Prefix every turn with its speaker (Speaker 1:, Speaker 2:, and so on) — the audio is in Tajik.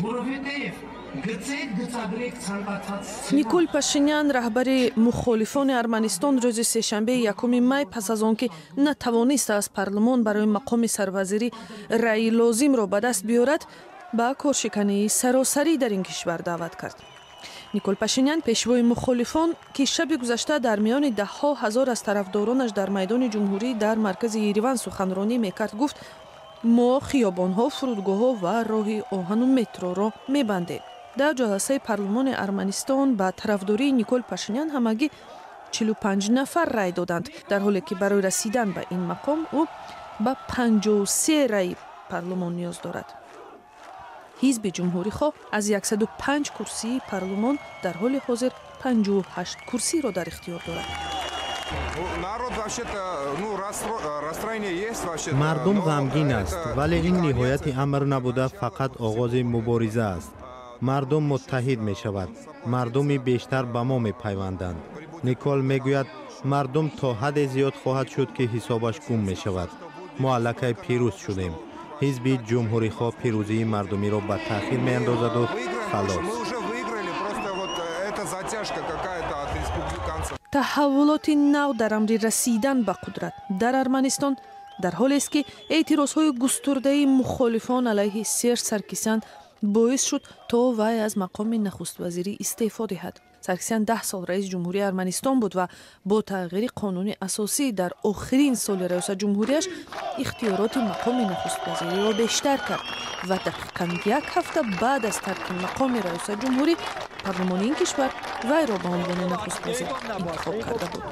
Speaker 1: Որովհետև գծեք գծագրեք ցանկացած
Speaker 2: Никол Пашинян, раҳбари мухолифони Арманистон, рӯзи сешанбеи 1 май пас аз он ки натавонист аз парлумон барои мақоми сарвазирӣ раъи лозимро ба даст биёрад, ба коршикании саросарӣ дар ин кишвар даъват кард. Никол Пашинян, пешвои мухолифон, ки шаби гузашта дар миёни даҳҳо ҳазор аз тарафдоронаш дар Майдони Ҷумҳурӣ дар маркази Ереван суханронӣ мекард, гуфт: «Мо хиёбонҳо, фурудгоҳҳо ва роҳи оҳану метроро мебандем». Дар ҷаласаи парлумони Арманистон ба тарафдории Никол Пашинян ҳамагӣ 45 нафар рай доданд, дар ҳоле ки барои расидан ба ин мақом ӯ ба 53 раи парлумон ниёз дорад. Ҳизби Ҷумҳурихоҳ аз 105 курсии парлумон дар ҳоли ҳозир 58 курсиро дар ихтиёр дорад.
Speaker 3: Народ вообще-то, ну, расстроение есть вообще-то.
Speaker 4: Мардум ғамгин аст, вале ин ниҳояти амр набуда, фақат оғози мубориза аст. Мардум муттаҳид мешавад, мардуми бештар ба мо мепайванданд. Никол мегӯяд, мардум то ҳадде зиёд хоҳад шуд, ки ҳисобаш гум мешавад. Мо аллакай пирӯз шудем. Ҳизби Ҷумҳурихоҳ пирӯзии мардумиро ба таъхир меандозаду халос.
Speaker 3: Мы уже выиграли, просто вот это затяжка какая-то от республиканцев.
Speaker 2: Таҳаввулоти нав дар амри расидан ба қудрат дар Арманистон дар ҳолест, ки эътирозҳои густурдаи мухолифон алайҳи Серж Саркисян боис шуд, то вай аз мақоми нахуствазирӣ истеъфо диҳад. Саркисян 10 сол раиси ҷумҳурии Арманистон буд ва бо тағйири қонуни асосӣ дар охирин соли раёсатҷумҳурияш ихтиёроти мақоми нахуствазириро бештар кард ва дақиқан як ҳафта баъд аз тарки мақоми раёсатҷумҳурӣ парлумони ин кишвар вайро ба унвони нахуствазир интихоб карда буд.